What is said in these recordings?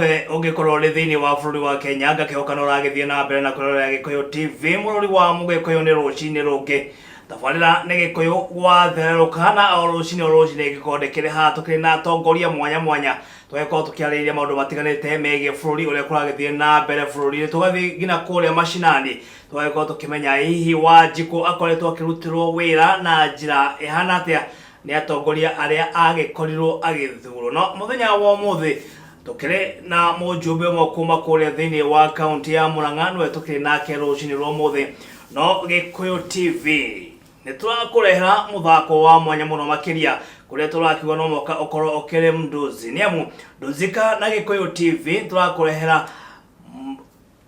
Hothe ũngĩkorwo ũrĩ thĩinĩ wa bũrũri wa Kenya, ngakĩhoka nĩ ũragĩthiĩ na mbere na kwĩrorera Gĩkũyũ TV. Mũrori wa Mũgĩkũyũ nĩ rũcinĩ rũngĩ. Tabarĩra nĩ Gĩkũyũ gwathererũka na o rũcinĩ o rũcinĩ ngĩkorwo ndĩkĩrĩ haha tũkĩrĩ na atongoria mwanya mwanya tũgagĩkorwo tũkĩarĩrĩria maũndũ matiganĩte megiĩ bũrũri ũrĩa kũragĩthiĩ na mbere bũrũri-inĩ, tũgathiĩ nginya kũrĩa macinani tũgagĩkorwo tũkĩmenya hihi Wanjikũ akoretwo akĩrutĩrwo wĩra na njĩra ĩhana atĩa nĩ atongoria arĩa agĩkorirwo agĩthurwo. No mũthenya wa ũmũthĩ tũkĩrĩ na mũjumbe ũmwe kuma kũrĩa thĩinĩ wa kaunti ya Murang'a, nĩwe tũkĩrĩ nake rũcinĩ rwa ũmũthĩ. No Gĩkũyũ TV nĩ tũrakũrehera mũthako wa mwanya mũno makĩria kũrĩa tũrakiuga no mũhaka ũkorwo ũkĩrĩ mnduzi, nĩ amu Nduzika na Gĩkũyũ TV tũrakũrehera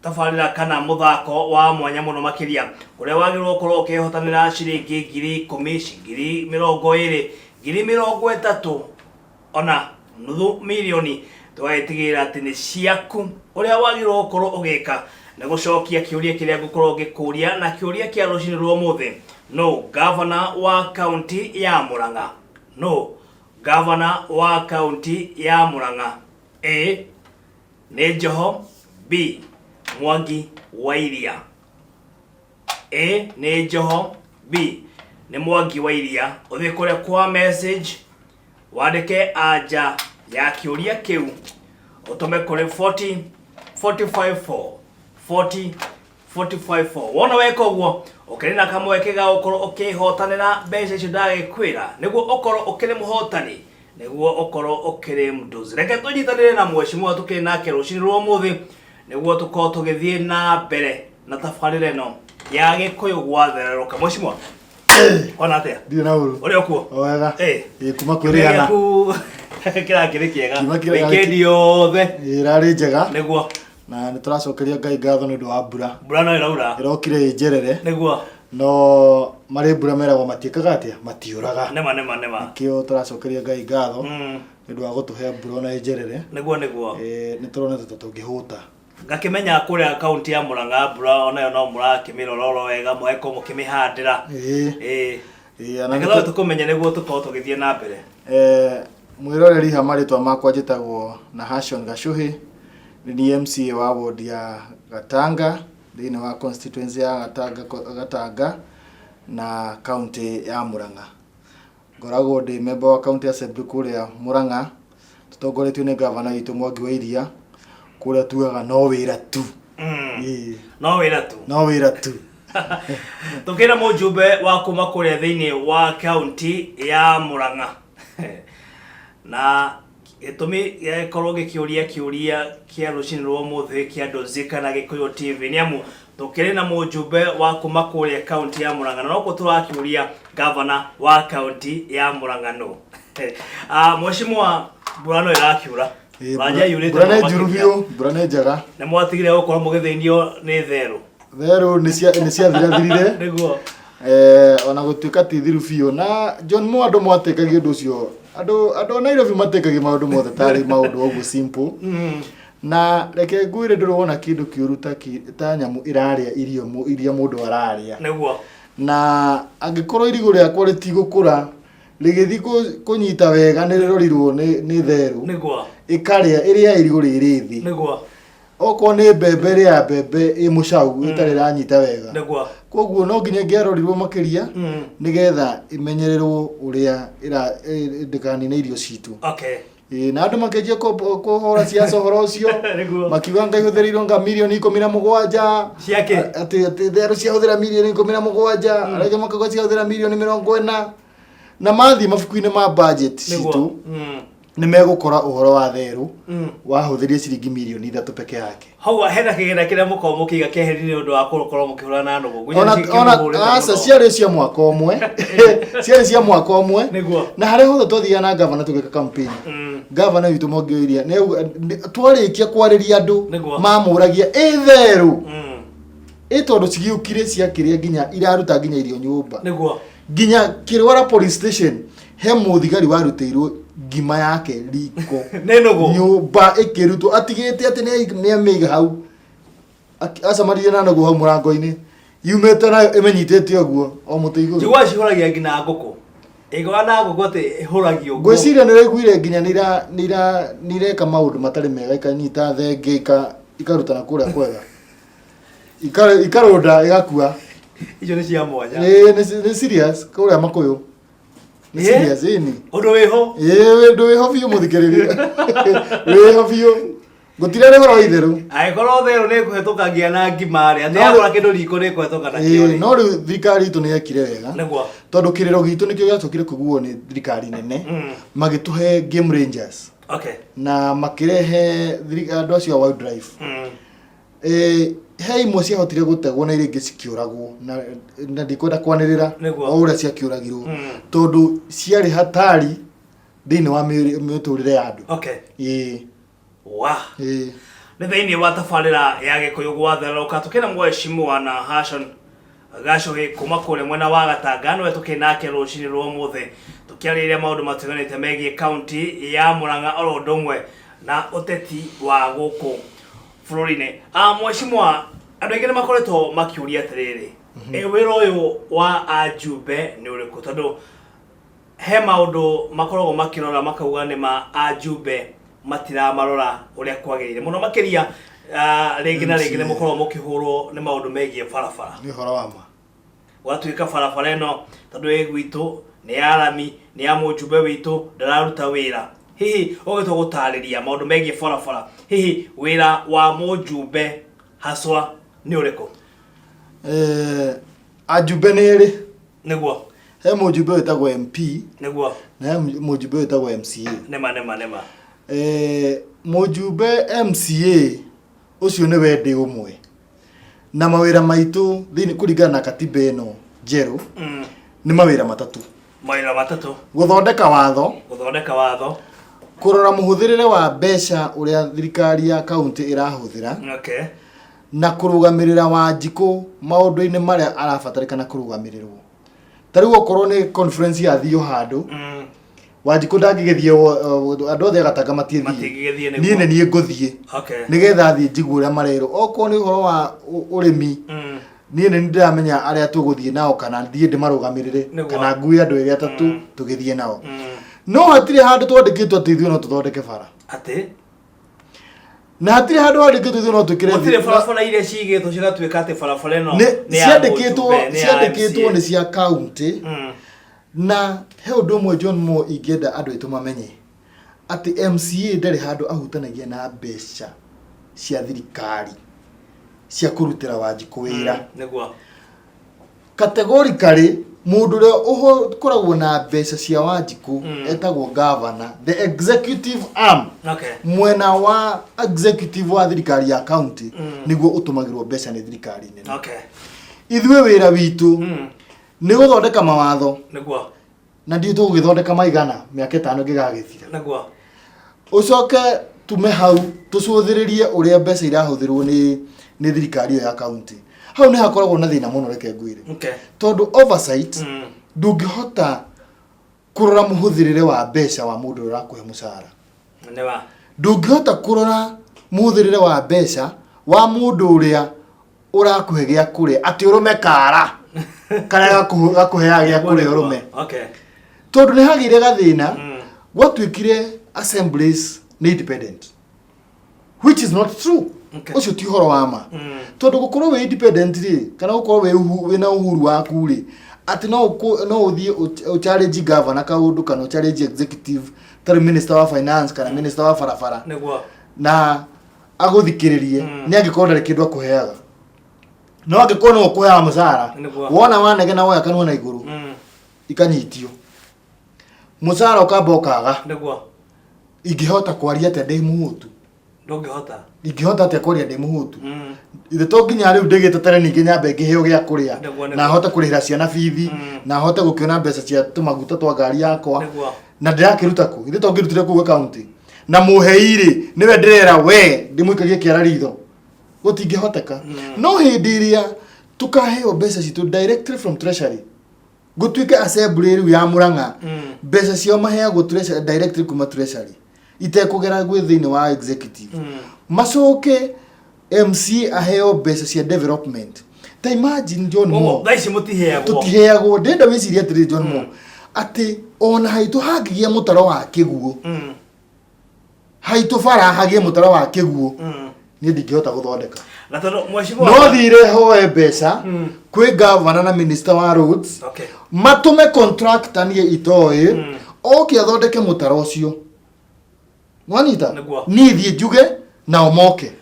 Tabarĩra kana mũthako wa mwanya mũno makĩria kũrĩa wagĩrĩirwo gũkorwo ũkĩhotanĩra ciringi 10,000, 20,000, 30,000 ona nuthu mirioni tũgagĩtigĩrĩra atĩ nĩ ciaku. Ũrĩa wagĩrĩirwo gũkorwo ũgĩka nĩ gũcokia kĩũria kĩrĩa ngũkorwo ngĩkũria na kĩũria kĩa rũcinĩ rwa ũmũthĩ, nũ ngavana wa kaunti ya Murang'a? Nũ ngavana wa kaunti ya Murang'a? A. Nĩ Njoho B. Mwangi wa Iria. A nĩ Njoho B nĩ Mwangi wa Iria. Ũthiĩ kũrĩa kwa message wandĩke anja ya kĩũria kĩu ũtũme kũrĩ 40 45 4 40 45 4. Wona weka ũguo ũkĩrĩ na kamweke ga gũkorwo ũkĩhotanĩra mbeca icio ndagĩkwĩra nĩguo ũkorwo ũkĩrĩ mũhotani nĩguo ũkorwo ũkĩrĩ mnduzi. Reke tũnyitanĩre na mheshimiwa tũkĩrĩ nake rũcinĩ rwa ũmũthĩ nĩguo tũkorwo tũgĩthiĩ na mbere na tabarĩra ĩno ya Gĩkũyũ gwathererũka. Mheshimiwa, ona atĩa? Ndirĩ na ũru. Ũrĩ o kuo? O wega. Eh. Ĩ kuma Kĩũria kwĩrĩana. gĩaku kĩrakĩrĩ kĩega. Kiuma kĩrĩa Weekend yothe Ĩrarĩ njega nĩguo na nĩ tũracokeria Ngai ngatho nĩ ũndũ wa mbura. mbura no ĩraura Ĩrokire ĩ njerere nĩguo no marĩ mbura meragwo matiĩkaga atĩa matiũraga. Nĩma nĩma nĩma. Nĩkĩo tũracokeria Ngai ngatho nĩ ũndũ wa gũtũhe mbura ona ĩ njerere. Nĩguo nĩguo. Ĩ, nĩ tũronete ta tũngĩhũta. Ngakĩmenya kũrĩa kaunti ya Murang'a mbura onayo no mũrakĩmĩrora oro wega mũgagĩkorwo mũkĩmĩhandĩra. Ĩĩ. Ĩĩ. Ĩĩ, ona Nĩgetha tũkũmenye nĩguo tũkorwo tũgĩthiĩ na mbere. Eh, mwĩroreri ha marĩtwa makwa njĩtagwo Nahashon Gacuhi, nĩ niĩ MCA wa ward ya Gatanga thĩinĩ wa constituency ya Gatanga, Gatanga na county ya Murang'a. Ngoragwo ndĩ member wa county assembly kũrĩa Murang'a, tũtongoretio nĩ gavana witũ Mwangi wa Iria, kũrĩa tugaga no wĩra tu. Ĩĩ, No wĩra tu. no wĩra tu. Tũkĩra mũjumbe wa kuma kũrĩa thĩinĩ wa kaunti ya Murang'a na gĩtũmi gĩagĩkorwo gĩkĩũria kĩũria kĩa rũcinĩ rwa ũmũthĩ kĩa Ndũzika na Gĩkũyũ TV nĩ amu tũkĩrĩ na mũjumbe wa kuma kũrĩa kaunti ya Murang'a na nokuo tũrakĩũria gavana wa kaunti ya Murang'a nũ. Ah, Mheshimiwa, mbura no ĩrakiura. Ĩĩ, Mbura yurĩte mbura nĩ mũno njuru makĩria. biũ, mbura nĩ njega. Nĩ mwatigire gũkorwo mũgĩthĩnio nĩ therũ. Therũ nĩ cia nĩ ciathirathirire. Nĩguo. Eh, ona gũtuĩka ti thiru biũ na John Mo andũ mwatĩkagia ũndũ ũcio andũ andũ a Nairobi matĩkagia maũndũ mothe tarĩ maũndũ ũguo simple na reke ngwĩre ndũrĩ wona kĩndũ kĩũru ta kĩ- ta nyamũ ĩrarĩa irio mũ- iria mũndũ ararĩa Nĩguo. na angĩkorwo irigũ rĩakwa rĩtigũkũra rĩgĩthiĩ kũ- kũnyita wega nĩ rĩrorirwo nĩ nĩ therũ Nĩguo. ĩkarĩa ĩrĩa irigũ rĩrĩ thĩ Nĩguo. Okorwo nĩ mbembe ĩrĩa mbembe ĩ mũcau ĩtarĩ ĩranyita wega. Nĩguo. Koguo no nginya ĩngĩarorirwo makĩria nĩgetha ĩmenyererwo ũrĩa ĩra ndĩkanine irio citũ. Okay. Ĩĩ, na andũ makĩanjia kũhũra ciaca ũhoro ũcio Nĩguo. makiuga Ngai hũthĩrĩirwo nga mirioni 17 Cia kĩ? Atĩ therũ ciahũthĩra mirioni 17 arĩa angĩ makauga ciahũthĩra mirioni 40 na mathiĩ mabuku-inĩ ma budget Nĩguo. citũ nĩ megũkora ũhoro wa therũ wahũthĩria ciringi mirioni 3 peke yake. Hau hena kĩgĩna kĩrĩa mũkoragwo mũkĩiga keheri nĩ ũndũ wa gũkorwo mũkĩhũrana na nũgũ. Ngwĩciria Ona nĩcio ona kĩmũhũrĩte aca mũno. ciarĩ cia mwaka ũmwe, ciarĩ cia mwaka ũmwe. Nĩguo. Na harĩa hothe twathiaga na gavana tũgĩka campaign, gavana witũ Mwangi wa Iria nĩ auga- twarĩkia kwarĩria andũ Nĩguo. mamũragia ĩ therũ ĩ tondũ cigĩũkire ciakĩrĩa nginya iraruta nginya irio nyũmba. Nĩguo. Nginya Kĩrwara police station he mũthigari warutĩirwo ngima yake riko. Nĩ nũgũ. Nyũmba ĩkĩrutwo atigĩte atĩ nĩ amĩiga hau. Acemanirie na nũgũ hau mũrango-inĩ. Yumĩte nayo ĩmĩnyitĩte ũguo o mũtĩ igũrũ. Njiguaga cihũragia nginya ngũkũ. Ĩgwa na ngũkũ atĩ ĩhũragio ũguo. Ngwĩciria nĩ ũraiguire nginya nĩ ira nĩ ira nĩ ireka maũndũ matarĩ mega ikanyita thenge ika ikaruta na kũrĩa kwega. Ikarũnda igakua. Icio nĩ cia mwanya. Ĩĩ nĩ serious kũrĩa makũyũ. Nĩ serious ĩni. Ũndũ wĩho. Ĩĩ ũndũ wĩho biũ mũthikĩrĩria. Wĩho biũ. Gũtirarĩ ũhoro wa itherũ. Angĩkorwo therũ nĩ kũhetũkangia na ngima rĩ, atĩ yakora kĩndũ riko nĩ kũhetũka nakĩo rĩ. No rĩu thirikari itũ nĩ yekire wega. Nĩguo. Tondũ kĩrĩro gitũ nĩkĩo gĩacokire kũiguo nĩ thirikari nene. Magĩtũhe game rangers. Okay. Na makĩrehe andũ acio a wildlife. He imwe ciahotire gũtegwo na iria ingĩ cikĩũragwo na ndikwenda kwanĩrĩra o ũrĩa ciakĩũragirwo tondũ ciarĩ hatari thĩinĩ wa mĩtũrĩre ya andũ. Okay. Ĩĩ. Wa. Ĩĩ. Nĩ thĩinĩ wa tabarĩra ya Gĩkũyũ gwatherũka tũkĩna mheshimiwa na Hashon Gacũhĩ kuma kũrĩa mwena wa Gatanga nĩwe tũkĩ nake rũcinĩ rwa ũmũthĩ tũkĩarĩrĩria maũndũ matiganĩte megiĩ kaunti ya Murang'a oro ũndũ ũmwe na ũteti wa gũkũ bũrũri-inĩ. Ah, mheshimiwa, andũ aingĩ nĩ makoretwo makĩũria atĩrĩrĩ, ĩ wĩra ũyũ wa ajumbe nĩ ũrĩkũ? Tondũ he maũndũ makoragwo makĩrora makauga nĩ ma ajumbe matiramarora ũrĩa kwagĩrĩire mũno makĩria rĩngĩ na rĩngĩ nĩ mũkoragwo mũkĩhũrwo nĩ maũndũ megiĩ barabara. Nĩ ũhoro wa ma. Gwatuĩka barabara ĩno tondũ ĩ gwitũ nĩ ya rami nĩ ya mũjumbe witũ ndararuta wĩra. Hihi ũgĩtua gũtarĩria maũndũ megiĩ barabara, hihi wĩra wa mũjumbe haswa nĩ ũrĩkũ? Ajumbe nĩ erĩ. Nĩguo. He mũjumbe wĩtagwo MP. Nĩguo. Na he mũjumbe wĩtagwo MCA. Nĩma nĩma nĩma. Mũjumbe MCA ũcio nĩ wendĩ ũmwe. Na mawĩra maitũ thĩinĩ kũringana na katiba ĩno njerũ nĩ mawĩra matatũ. Mawĩra matatũ. Gũthondeka watho. Gũthondeka watho. Kũrora mũhũthĩrĩre wa mbeca ũrĩa thirikari ya kaunti ĩrahũthĩra. Okay. Na kũrũgamĩrĩra Wanjikũ maũndũ-inĩ marĩa arabatarĩkana kũrũgamĩrĩrwo. Ta rĩu okorwo nĩ conference yathio handũ, Wanjikũ ndangĩgĩthiĩ andũ othe a Gatanga matiĩthiĩ. Matingĩgĩthiĩ nĩguo. Niĩ nĩ niĩ ngũthiĩ. Okay. Nĩgetha thiĩ njigue ũrĩa marerwo. Okorwo nĩ ũhoro wa ũrĩmi, niĩ nĩ ndĩramenya arĩa tũgũthiĩ nao kana thiĩ ndĩmarũgamĩrĩre Nĩguo. kana ngue andũ erĩ atatũ tũgĩthiĩ nao. No hatirĩ handũ twandĩkĩtwo atĩ ithuĩ no tũthondeke bara. Atĩ? Na hatirĩ handũ handĩkĩtwo ithuĩ no twĩkĩre Gũtirĩ barabara iria cigĩtwo cigatuĩka atĩ barabara ĩno Nĩ nĩ ya ciandĩkĩtwo mũjumbe, nĩ ya ciandĩkĩtwo MCA. nĩ cia kaunti. Na he ũndũ ũmwe John Mo ingĩenda andũ aitũ mamenye atĩ MCA ndarĩ handũ ahutanagia na mbeca cia thirikari cia kũrutĩra Wanjikũ wĩra. Nĩguo. Categorically mũndũ ũrĩa ũkoragwo na mbeca cia Wanjikũ etagwo governor, the executive arm. Okay. Mwena wa executive wa thirikari ya county nĩguo ũtũmagĩrwo mbeca nĩ thirikari nene. Okay. Ithuĩ wĩra witũ nĩ gũthondeka mawatho. Nĩguo. Na ndiũ tũgũgĩthondeka maigana mĩaka ĩtano ĩngĩgagĩthira. Nĩguo. Ũcoke tume hau tũcũthĩrĩrie ũrĩa mbeca irahũthĩrwo nĩ thirikari ĩyo ya county. Hau nĩ hakoragwo na thĩna mũno reke ngwĩre. Okay. Tondũ oversight ndũngĩhota kũrora mũhũthĩrĩre wa mbeca wa mũndũ ũrĩa ũrakũhe mũcara. Nĩwa. Ndũngĩhota kũrora mũhũthĩrĩre wa mbeca wa mũndũ ũrĩa ũrakũhe gĩa kũrĩa atĩ ũrũme kara karĩa gakũheaga gĩa kũrĩa ũrũme. Okay. Tondũ nĩ hagĩire gathĩna, gwatuĩkire assemblies nĩ independent, which is not true. Okay. Ũcio ti ũhoro wa ma. Tondũ gũkorwo wĩ independent rĩ, kana gũkorwo wĩna uhuru waku rĩ, atĩ no ũthiĩ ũ challenge governor kaũndũ kana ũ challenge executive, tarĩ minister wa finance kana minister wa barabara. Nĩguo. Na agũthikĩrĩrie, nĩ angĩkorwo ndarĩ kĩndũ akũheaga. No angĩkorwo nĩwe ũkũheaga mũcara, Nĩguo. wona wanegena woya kanua na igũrũ, ikanyitio. Mũcara ũkamba ũkaga. Nĩguo. Ingĩhota kwaria atĩa ndĩ mũhũtu? Ndũngĩhota. Ingĩhota atĩa kwaria ndĩ mũhũtu? Ithe to nginya rĩu ndĩgĩtetere ningĩ nyambe ngĩheo gĩa kũrĩa, Nĩguo, nĩguo. na hote kũrĩhĩra ciana bithi, na hote gũkĩona mbeca cia tũmaguta twa ngari yakwa. Nĩguo. Na ndĩrakĩruta kũ? Ithe to ngĩrutire kũu akaunti. Na mũhei rĩ, nĩwe ndĩrera we, ndĩmũikagie kĩara ritho. Gũtingĩhoteka. No hĩndĩ ĩrĩa tũkaheo mbeca citũ directly from treasury, gũtuĩke assembly rĩu ya Murang'a, mbeca ciao maheagwo treasury, directly kuma treasury, itekũgera gwĩ thĩinĩ wa executive. Macoke MC aheo mbeca cia development. Ta imagine John Koguo Mo. thaa ici mũtiheagwo. Tũtiheagwo. Ndĩrenda wĩcirie atĩrĩrĩ John Mo. Atĩ ona haitũ hangĩgĩa mũtaro wa kĩguũ, haitũ bara hagĩe mũtaro wa kĩguũ, niĩ ndingĩhota gũthondeka. Na tondũ mheshimiwa No thire hoe mbeca kwĩ gavana na minister wa roads, matũme contractor niĩ itoĩ oke athondeke mũtaro ũcio. Nwanyita? Nĩguo. Niĩ thiĩ njuge nao moke,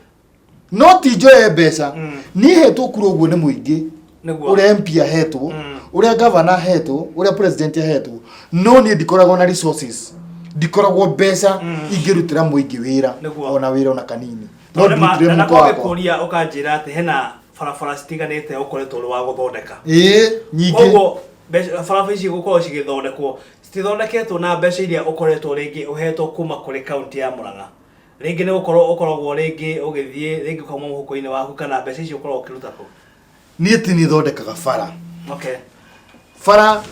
no ti njoye mbeca. Niĩ hetwo kura ũguo nĩ mũingĩ, ũrĩa MP ahetwo, ũrĩa gavana ahetwo, ũrĩa president ahetwo, no niĩ ndikoragwo na resources, ndikoragwo mbeca ingĩrutĩra mũingĩ wĩra, ona wĩra ona kanini no ndirutire na mũhuko wakwa. Kũria ũkanjĩra atĩ hena barabara citiganĩte ũkoretwo ũrĩ wa gũthondeka. Ĩĩ, nyingĩ. Koguo barabara ici gũkorwo cigĩthondekwo, citithondeketwo na mbeca iria ũkoretwo rĩngĩ ũhetwo kuma kũrĩ kaunti ya Murang'a. Rĩngĩ nĩ gũkorwo ũkoragwo rĩngĩ ũgĩthiĩ rĩngĩ ũkauma mũhuko-inĩ waku, kana mbeca icio ũkoragwo ũkĩruta kũ? Niĩ ti niĩ thondekaga bara. Bara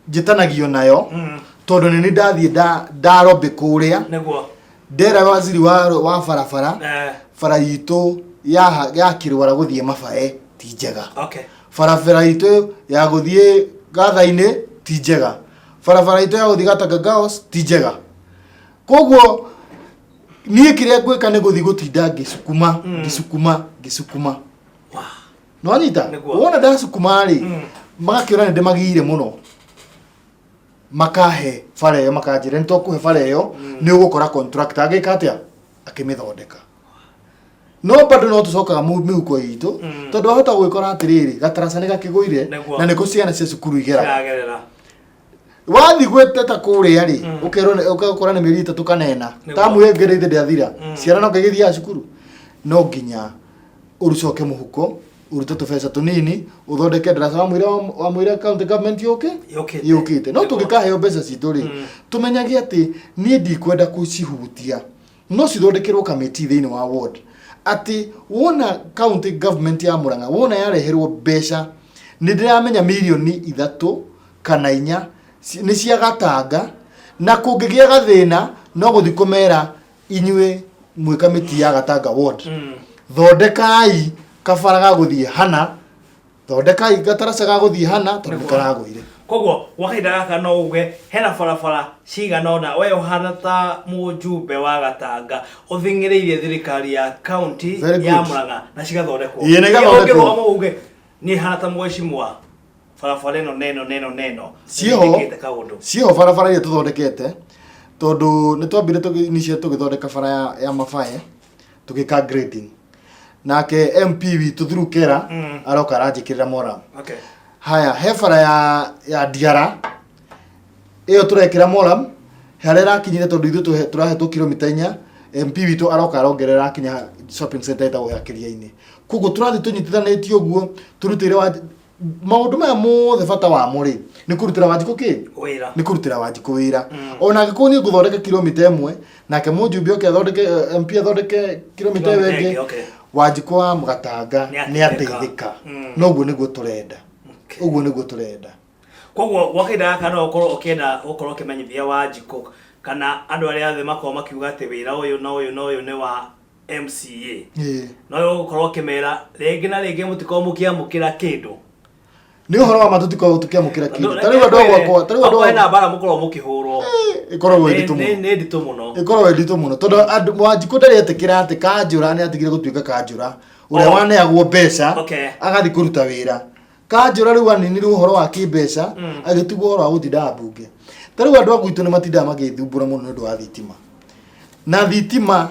njĩtanagio nayo tondũ nĩ ndathiĩ ndarobĩ kũrĩa, ndera waziri wa barabara, bara itũ ya Kĩrwara gũthiĩ Mabae ti njega, barabara itũ ya gũthiĩ Gatha-inĩ ti njega, barabara itũ ya gũthiĩ Gatanga Girls ti njega. Koguo niĩ kĩrĩa ngwĩka nĩ gũthiĩ gũtinda ngĩcukuma, ngĩcukuma, ngĩcukuma. Nĩwanyita? Nĩguo. Wona ndacukuma rĩ, magakĩona nĩ ndĩmagire mũno, makahe bara ĩyo, makanjĩra nĩ twakũhe bara ĩyo, nĩ ũgũkora contractor agĩka atĩa, akĩmĩthondeka. No bado no tũcokaga mĩhuko itũ, tondũ wahota gwĩkora atĩrĩrĩ, gataraca nĩ gakĩgũire, na nĩkũ ciana cia cukuru igeraga. Ciragerera. Wathiĩ gwĩteta kũrĩa rĩ, ũkerwo ũgakora nĩ mĩeri 3 kana 4, tamu ĩngĩ ndĩathira, ciana no igĩthiaga cukuru. No nginya ũrucoke mũhuko, ũrute tũbeca tũnini, ũthondeke ndaraca wamwĩra county government yũke. Yũkĩte. Yũkĩte. No tũngĩkaheo mbeca citũ rĩ, tũmenyage atĩ niĩ ndikwenda kũcihutia, no cithondekerwo kamĩtĩ thĩinĩ wa ward, atĩ wona county government ya Murang'a wona yareherwo mbeca, nĩ ndĩramenya mirioni 3 kana 4 nĩ cia Gatanga, na kũngĩgĩa gathĩna no gũthiĩ kũmera, inyuĩ mwĩ kamĩtĩ ya Gatanga ward, thondekai kabara ga gũthiĩ hana, thondekai gataraca ga gũthiĩ hana, tondũ nĩ karagũire. Koguo gwa kahinda gaka no uge hena barabara cigana ũna we ũhana ta mũjumbe wa Gatanga ũthing'ĩrĩirie thirikari ya kaunti Very ya good. Murang'a na cigathondekwo? Ĩĩ, na igathondekwo. Ũngĩrũgama uge niĩ hana ta mheshimiwa, barabara ĩno neno neno neno Ciĩho. nĩnjĩkĩte kaũndũ. Ciĩho barabara iria tũthondekete, tondũ nĩ twambire initiate tũgĩthondeka bara ya Mabae, tũgĩka grading, nake MP witũ through Kera aroka aranjĩkĩrĩra moram. Haya, he bara ya Ndiara ĩyo tũrekĩra moram harĩa ĩrakinyire, tondũ ithuĩ tũrahetwo kilomita 4, MP witũ aroka arongerera akinya shopping center ĩtagwo ya Kĩria-inĩ. Koguo tũrathiĩ tũnyitithanĩtie ũguo, tũrutĩire wa maũndũ maya mothe. Bata wamo rĩ, nĩ kũrutĩra Wanjikũ kĩ? Wĩra. Nĩ kũrutĩra Wanjikũ wĩra. Ona angĩkorwo niĩ ngũthondeka kilomita 1, nake mũjumbe oke athondeke, MP athondeke kilomita ĩyo Kilomita ĩngĩ, ĩngĩ, okay. Wanjikũ wa Gatanga Nĩ nĩ ateithĩka. ateithĩka. Noguo nĩguo tũrenda. Ũguo nĩguo tũrenda. Koguo gwa kahinda gaka no ũkorwo ũkĩenda gũkorwo ũkĩmenyithia Wanjikũ kana andũ arĩa othe makorwo makiuga atĩ wĩra ũyũ na ũyũ na ũyũ nĩ wa MCA, no ũgũkorwo ũkĩmera rĩngĩ na rĩngĩ mũtikorwo mũkĩamũkĩra kĩndũ. Nĩ ũhoro wa ma, tũtikoragwo tũkĩamũkĩra kĩndũ. Ta rĩu andũ a gwakwa, ta rĩu andũ Okorwo a hena mbara mũkoragwo mũkĩhũrwo. Ĩkoragwo ĩ nditũ mũno. Nĩ nditũ mũno. Ĩkoragwo ĩ nditũ mũno, tondũ andũ Wanjikũ ndarĩ etĩkĩra atĩ kanjũra nĩ atigire gũtuĩka kanjũra ũrĩa waneagwo mbeca agathiĩ kũruta wĩra. Kanjũra rĩu aninirwo ũhoro wa kĩmbeca, agĩtigwo ũhoro wa gũtinda mbunge. Ta rĩu andũ a gwitũ nĩ matindaga magĩthumbũra mũno nĩ ũndũ wa thitima, na thitima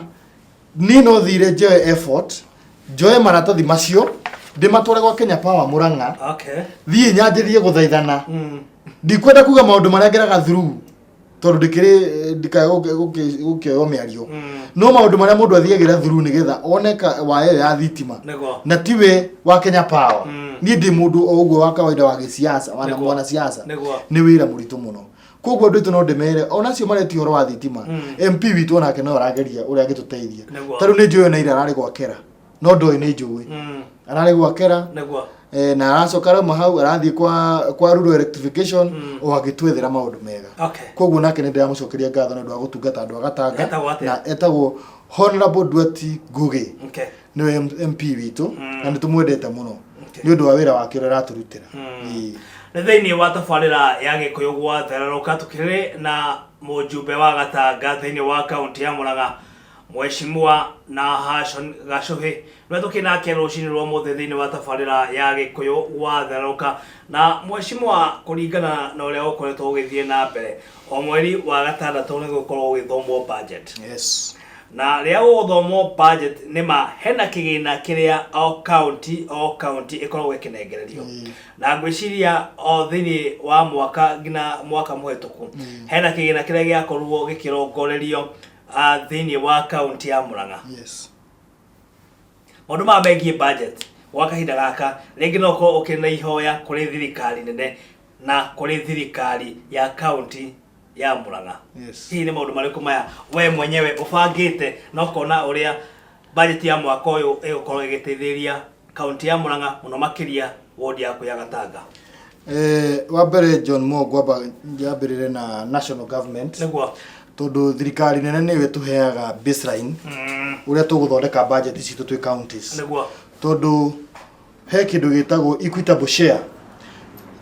niĩ no thire njoe effort, njoe maratathi macio, ndĩmatware gwa Kenya Power Murang'a, thiĩ nyanjĩrie gũthaithana. Ndikwenda kuga maũndũ marĩa ngeraga through, tondũ ndĩkĩrĩ ndikae gũkĩoywo mĩario, no maũndũ marĩa mũndũ athiagĩra through nĩgetha one waya ĩyo ya thitima, na tiwe wa Kenya Power, niĩ ndĩ mũndũ o ũguo wa kawaida wa gĩsiasa, wa mwanasiasa, nĩ wĩra mũritũ mũno. Koguo andũ aitũ no ndĩmere ona acio maretia ũhoro wa thitima, MP witũ onake no arageria ũrĩa angĩtũteithia. Ta rĩu nĩ njũĩ ona ira ararĩ gwakera, no ndoĩ nĩ njũĩ ararĩ gwakera, na aracoka rauma hau arathiĩ kwa rural electrification o agĩtwethera maũndũ mega. Koguo nake nĩ ndĩramũcokeria ngatho nĩ ũndũ wa gũtungata andũ a Gatanga. Etagwo atĩa? Na etagwo Honorable Duati Ngugi. Nĩwe MP witũ, na nĩ tũmwendete mũno. Nĩ ũndũ wa wĩra wake ũrĩa aratũrutĩra. Ĩĩ. Nĩ thĩinĩ wa tabarĩra ya Gĩkũyũ gwathererũka, tũkĩrĩ na mũjumbe wa Gatanga thĩinĩ wa kaunti ya Mũrang'a, Mheshimiwa Nahashon Gachuhi, nĩwe tũkĩrĩ nake rũcinĩ rwa ũmũthĩ thĩinĩ wa tabarĩra ya Gĩkũyũ gwathererũka. Na Mheshimiwa, kũringana na ũrĩa ũkoretwo ũgĩthiĩ na mbere, o mweri wa gatandatũ nĩ gũkorwo gũgĩthomwo budget. Na rĩrĩa gũgũthomwo budget, nĩ ma hena kĩgĩna kĩrĩa o county o county ĩkoragwo ĩkĩnengererio. Na ngwĩciria o thĩinĩ wa mwaka nginya mwaka mũhetũku, hena kĩgĩna kĩrĩa gĩakorirwo gĩkĩrongorerio thĩinĩ wa kaunti ya Murang'a. Maũndũ maya megiĩ budget gwa kahinda gaka, rĩngĩ no ũkorwo ũkĩrĩ na ihoya kũrĩ thirikari nene na kũrĩ thirikari ya kaunti ya Murang'a. Hihi nĩ maũndũ marĩkũ maya we mwenyewe ũbangĩte na ũkona ũrĩa budget ya mwaka ũyũ ĩgũkorwo ĩgĩteithĩrĩria kaunti ya Murang'a, mũno makĩria ward yaku ya Gatanga? Wa mbere, John Mo, ngwamba njambĩrĩre na national government, tondũ thirikari nene nĩyo ĩtũheaga baseline ũrĩa tũgũthondeka budget citũ twĩ counties, tondũ he kĩndũ gĩtagwo equitable share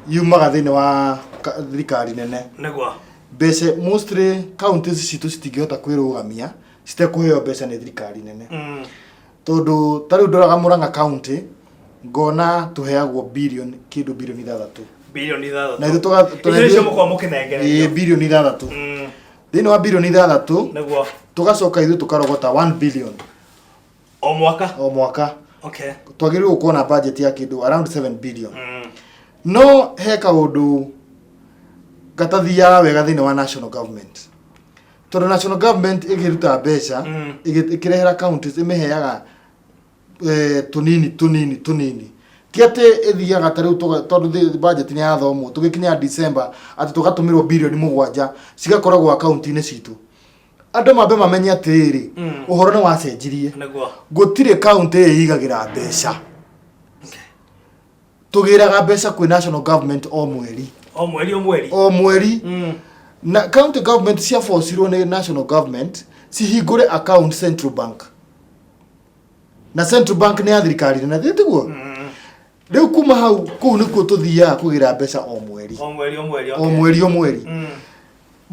yumaga thĩinĩ wa thirikari nene. Mbeca mostly counties citũ citingĩhota kwĩrũgamia citekũheo mbeca nĩ thirikari nene, tondũ ta rĩu ndoraga Murang'a County ngona tũheagwo billion kĩndũ bilioni 6. Bilioni 6. Na ithuĩ Icio nĩcio mũkoragwo mũkĩnengererio? Ĩĩ, bilioni 6. Thĩinĩ wa bilioni 6, tũgacoka ithuĩ tũkarogota 1 billion. O mwaka? O mwaka. Twagĩrĩirwo gũkorwo na budget ya kĩndũ around 7 billion, no he kaũndũ gatathiaga wega thĩinĩ wa national government, tondũ national government ĩkĩruta mbeca, ĩkĩrehera counties, ĩmĩheaga tũnini tũnini tũnini. Ti atĩ ĩthiaga ta rĩu tondũ budget nĩ yathomwo tũgĩkinya December atĩ tũgatũmĩrwo bilioni 7 cigakoragwo akaunti-inĩ citũ. Andũ mambe mamenye atĩrĩrĩ, ũhoro nĩ wacenjirie. Gũtirĩ kaunti ĩigagĩra mbeca. Tũgĩraga mbeca kwĩ national government o mweri. O mweri, o mweri? O mweri. Na county government ciabocirwo nĩ national government cihingũre account Central Bank, na Central Bank nĩ ya thirikari nene, thĩ tiguo? Rĩu kuma hau, kũu nĩkuo tũthiaga kũgĩra mbeca o mweri. O mweri, o mweri. O mweri, o mweri.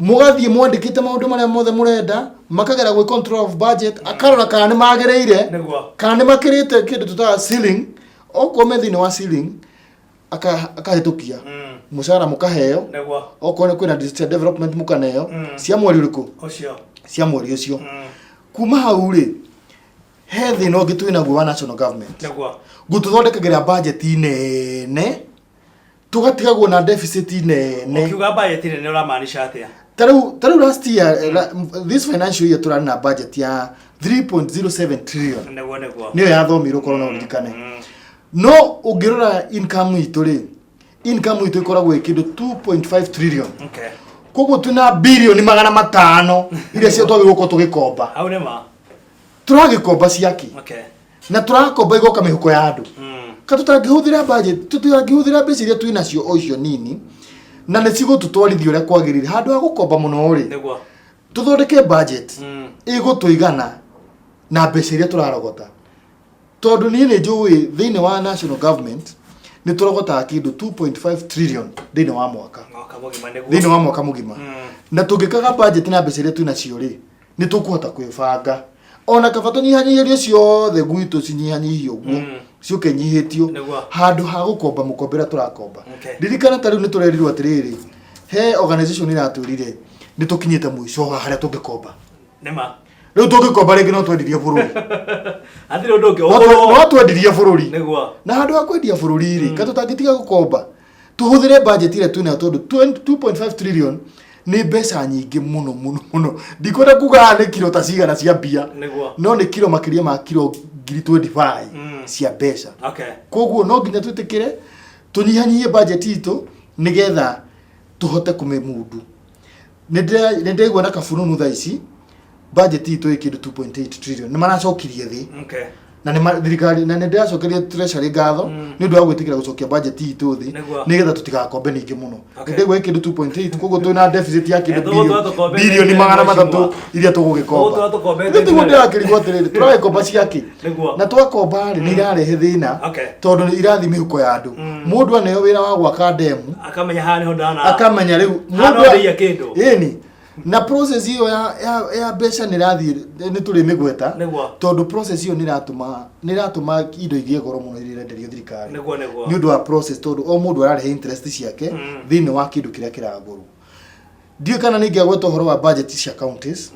Mũgathiĩ mwandĩkĩte maũndũ marĩa mothe mũrenda, makagera gwĩ control of budget, akarora kana nĩ magĩrĩire, kana nĩ makĩrĩte kĩndũ tũtaga ceiling. Okorwo me thĩinĩ wa ceiling, akahĩtũkia. Mũcara mũkaheo. Okorwo nĩ kwĩna digital development, mũkaneo cia mweri ũrĩkũ? Ũcio. Cia mweri ũcio. Kuma hau rĩ, he thĩna ũngĩ twĩ naguo wa national government gũtũthondekagĩra budget nene, tũgatigagwo na deficit nene. Ũkiuga budget nene ũramaanisha atĩa? Ta rĩu last year, this financial year, tũrarĩ na budget ya 3.07 trillion. Nĩguo nĩguo. Nĩyo yathomirwo, korwo no ũririkane. No ũngĩrora income itũ rĩ, income itũ ĩkoragwo ĩ kĩndũ 2.5 trillion. Koguo twĩna bilioni 500 iria cio twagĩrĩirwo gũkorwo tũgĩkomba. Hau nĩ ma. Tũragĩkomba ciaki na tũrakomba igoka mĩhuko ya andũ. Ka tũtangĩhũthĩra budget, tũtangĩhũthĩra mbeca iria twĩ nacio o icio nini na nĩ cigũtũtwarithia ũrĩa kwagĩrĩire, handũ ha gũkomba mũno rĩ, tũthondeke budget ĩgũtũigana na mbeca iria tũrarogota, tondũ niĩ nĩ njũĩ thĩinĩ wa national government nĩ tũrogotaga kĩndũ 2.5 trillion thĩinĩ wa mwaka. Mwaka mũgima, nĩguo. Thĩinĩ wa mwaka mũgima. Na tũngĩkaga budget na mbeca iria twĩ nacio rĩ, nĩ tũkũhota kwĩbanga, ona kaba tũnyihanyihĩrio ciothe gwitũ, cinyihanyihio ũguo, ciũke nyihĩtio, handũ ha gũkomba mũkombe ũrĩa tũrakomba. Ririkana ta rĩu nĩ tũrerirwo atĩrĩrĩ, he organization iratwĩrire nĩ tũkinyĩte mũico wa harĩa tũngĩkomba. Nĩ ma. Rĩu tũngĩkomba rĩngĩ no twendirie bũrũri. Hatirĩ ũndũ ũngĩ. No twendirie bũrũri. Na handũ ha kwendia bũrũri rĩ, ka tũtangĩtiga gũkomba, tũhũthĩre budget ĩrĩa twĩnayo, tondũ 2.5 trillion nĩ mbeca nyingĩ mũno mũno mũno. Ndikwenda kuga haha nĩ kiro ta cigana cia mbia, no nĩ kiro makĩria ma kiro 25,000 cia mbeca. Koguo no nginya twĩtĩkĩre tũnyihanyihie budget itũ nĩgetha tũhote kũmĩmundu. Nĩ ndĩraigua na kabununu thaa ici budget itũ ĩ kĩndũ 2.8 trillion, nĩ maracokirie thĩ. Na nĩ thirikari na nĩ ndĩracokeria treasury ngatho nĩ ũndũ wa gwĩtĩkĩra gũcokia budget itũ thĩ Nĩguo. nĩgetha tũtigakombe ningĩ mũno. Okay. Nĩ kĩndũ 2.8, koguo twĩna deficit ya kĩndũ Eh, tũgũtũra tũkombete bilioni magana mheshimiwa. matatũ iria tũgũgĩkomba. Tũgũtũra tũkombete Rĩu tiguo nginya rĩ? ndĩrakĩrigwo atĩrĩrĩ, tũragĩkomba ciakĩ? Nĩguo. Na twakomba rĩ, nĩ irarehe thĩna Okay. tondũ nĩ irathiĩ mĩhuko ya andũ. Mũndũ aneo wĩra wa gwaka ndemu, Akamenya haha nĩho ndana. akamenya rĩu Haha no ndĩiya kĩndũ. Ĩni, na process ĩyo ya mbeca nĩ ĩrathiĩ, nĩ tũrĩ mĩgweta Nĩguo. tondũ process ĩyo nĩ ĩratũma indo igĩe goro mũno iria irenderio thirikari Nĩguo nĩguo. nĩ ũndũ wa process, tondũ o mũndũ ararehe interest ciake thĩinĩ wa kĩndũ kĩrĩa kĩragũrwo. Ndiũĩ kana nĩ ingĩagweta ũhoro wa budget cia counties.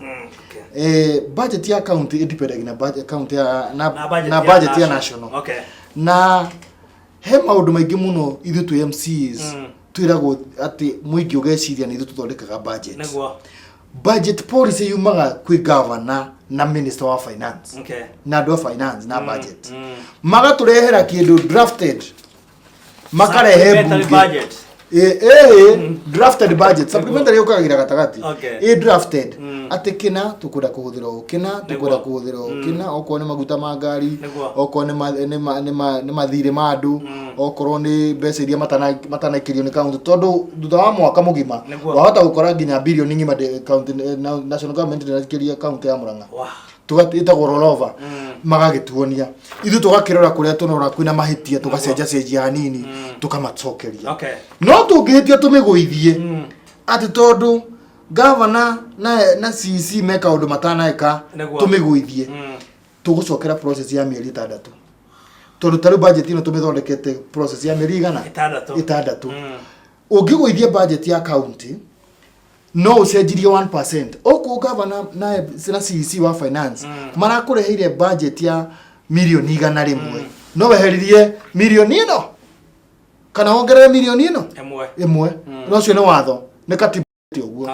Budget ya county ĩdipendaga na budget county ya na, Na budget na ya budget ya national. national. Na he maũndũ maingĩ mũno ithuĩ twĩ MCAs twĩragwo atĩ mũingĩ ũgeciria nĩ ithuĩ tũthondekaga budget. Budget policy yumaga kwĩ governor na minister wa finance na andũ a finance na budget, magatũrehera kĩndũ drafted, makarehe Supplementary mbunge. budget. Drafted budget, supplementary yũkagira gatagatĩ. Ĩ drafted atĩ kĩna tũkwenda kũhũthĩra ũũ, kĩna tũkwenda kũhũthĩra ũũ, kĩna okorwo nĩ maguta ma ngari, okorwo nĩ mathirĩ ma andũ, okorwo nĩ mbeca iria matanaikĩrio nĩ county, tondũ thutha wa mwaka mũgima wahota gũkora nginya bilioni ng'ima county, national government ndĩraikĩria county ya Murang'a. Ĩtagwo rollover. Magagĩtuonia, ithuĩ tũgakĩrora kũrĩa tũnora kwĩna mahĩtia, tũgacenjacenjia hanini, tũkamacokeria. No tũngĩhĩtia tũmĩgũithie atĩ tondũ gavana na CC me kaũndũ mataneka, tũmĩgũithie, tũgũcokera process ya mĩeri 6, tondũ ta rĩu budget ĩno tũmĩthondekete process ya mĩeri igana? 6. 6. Ũngĩgũithia budget ya county no ũcenjirie 1%, okorwo gavana na CEC wa finance marakũreheire budget ya mirioni 100, no weheririe mirioni ĩno kana wongerere mirioni ĩno 1. 1. No ũcio nĩ watho, nĩ katiba ũguo.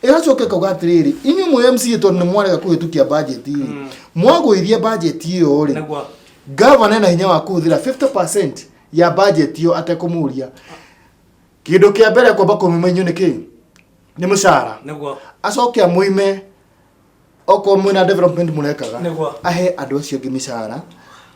Ĩgacoka ĩkauga atĩrĩrĩ, inyuĩ mwĩ MCA, tondũ nĩ mwarega kũhĩtũkia budget rĩ, mwagũithia budget ĩyo rĩ, gavana ena hinya wa kũhũthĩra 50% ya budget ĩyo atekũmũria. Kĩndũ kĩa mbere kwamba kũmũima inyuĩ nĩ kĩ? Nĩ mũcara. Acoke amũime okorwo mwĩna development mũrekaga, ahe andũ acio angĩ mĩcara,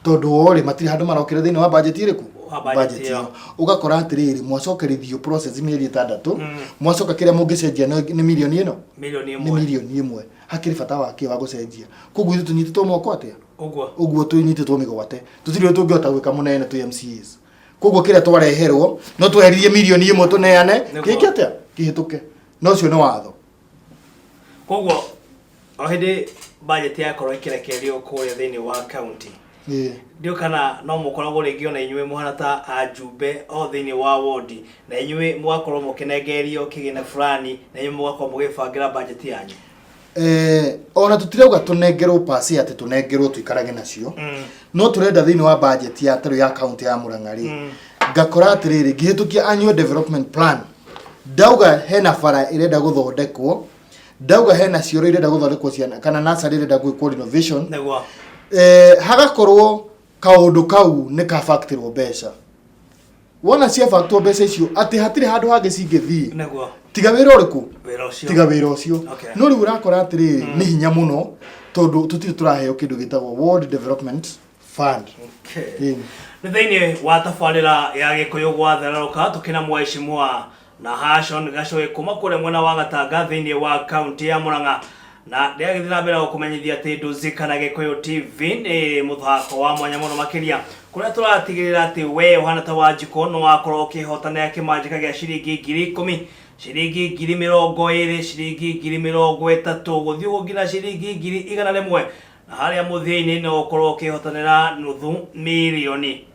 tondũ o rĩ matirĩ handũ marokire thĩinĩ wa budget ĩrĩkũ? Wa budget ĩyo. Ĩyo. Ũgakora atĩrĩrĩ, mwacokerithio process mĩeri 6, mwacoka kĩrĩa mũngĩcenjia nĩ mirioni ĩno, Mirioni nĩ 1. mirioni 1. Hakĩrĩ bata wa kĩ wa gũcenjia? Koguo ithuĩ tũnyitĩtwo moko atĩa? Ũguo. Ũguo tũnyitĩtwo mĩgwate, tũtirĩ ũndũ tũngĩhota gwĩka mũnene twĩ MCAs. Koguo kĩrĩa twareherwo no tweheririe mirioni 1 tũneane gĩke atĩa? Kĩhĩtũke. No ũcio nĩ watho. Koguo o hĩndĩ budget yakorwo ĩkĩrekererio kũrĩa thĩinĩ wa county, ndiũ kana no mũkoragwo rĩngĩ ona inyuĩ mũhana ta ajumbe o thĩinĩ wa wodi, na inyuĩ mũgakorwo mũkĩnengererio kĩgĩna fulani, na inyuĩ mũgakorwo mũgĩbangĩra budget yanyu? Ona tũtirauga tũnengerwo pasi atĩ tũnengerwo tũikarage nacio, no tũrenda thĩinĩ wa budget ya tarĩu ya county ya Murang'a rĩ, ngakora atĩrĩrĩ, ngĩhĩtũkia annual development plan, ndauga hena bara ĩrenda gũthondekwo, ndauga hena cioro irenda gũthondekwo ciana, kana nursery ĩrenda gwĩkwo renovation, hagakorwo kaũndũ kau nĩ kabaktirwo mbeca. Wona ciabaktwo mbeca icio, atĩ hatirĩ handũ hangĩ cingĩthiĩ tiga wĩra ũrĩkũ? Wĩra ũcio. Tiga wĩra ũcio. No rĩu ũrakora atĩrĩrĩ, nĩ hinya mũno tondũ tũtirĩ tũraheo kĩndũ gĩtagwo Ward Development Fund. Nĩ thĩinĩ wa tabarĩra ya Gĩkũyũ gwathererũka, tũkĩna mheshimiwa na Hashon Gacũĩ kuma kũrĩa mwena wa Gatanga thĩinĩ wa kaunti ya Murang'a, na ndĩragĩthiĩ na mbere gũkũmenyithia atĩ Ndũzi kana Gĩkũyũ TV nĩ mũthako wa mwanya mũno makĩria, kũrĩa tũratigĩrĩra atĩ we ũhana ta Wanjikũ no wakorwo ũkĩhotanĩra kĩmanjĩka gĩa ciringi 10,000, ciringi 20,000, ciringi 30,000, gũthiĩ ũguo nginya ciringi 100,000, na harĩa mũthia-inĩ no ũkorwo ũkĩhotanĩra nuthu mirioni.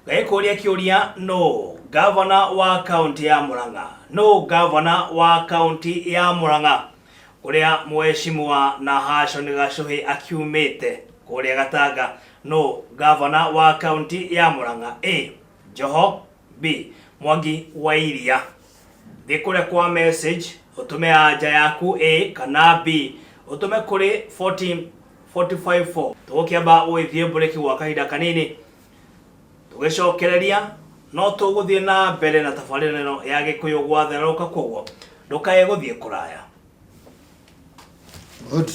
Ngagĩkũria kĩũria, no gavana wa kaunti ya Murang'a? No gavana wa kaunti ya Murang'a, kũrĩa mheshimiwa na Hashon Gacũhĩ akiumĩte kũrĩa Gatanga, no gavana wa kaunti ya Murang'a? A Joho, B Mwangi wa Iria. Thiĩ kũrĩa kwa message, ũtũme anja yaku A kana B, ũtũme kũrĩ 40 454. Tũgũkĩamba gũgĩthiĩ mburĩki gwa kahinda kanini, tũgĩcokereria no tũgũthiĩ na mbere na tabarĩra ĩno ya Gĩkũyũ gwatherũka, koguo ndũkae gũthiĩ kũraya. Good.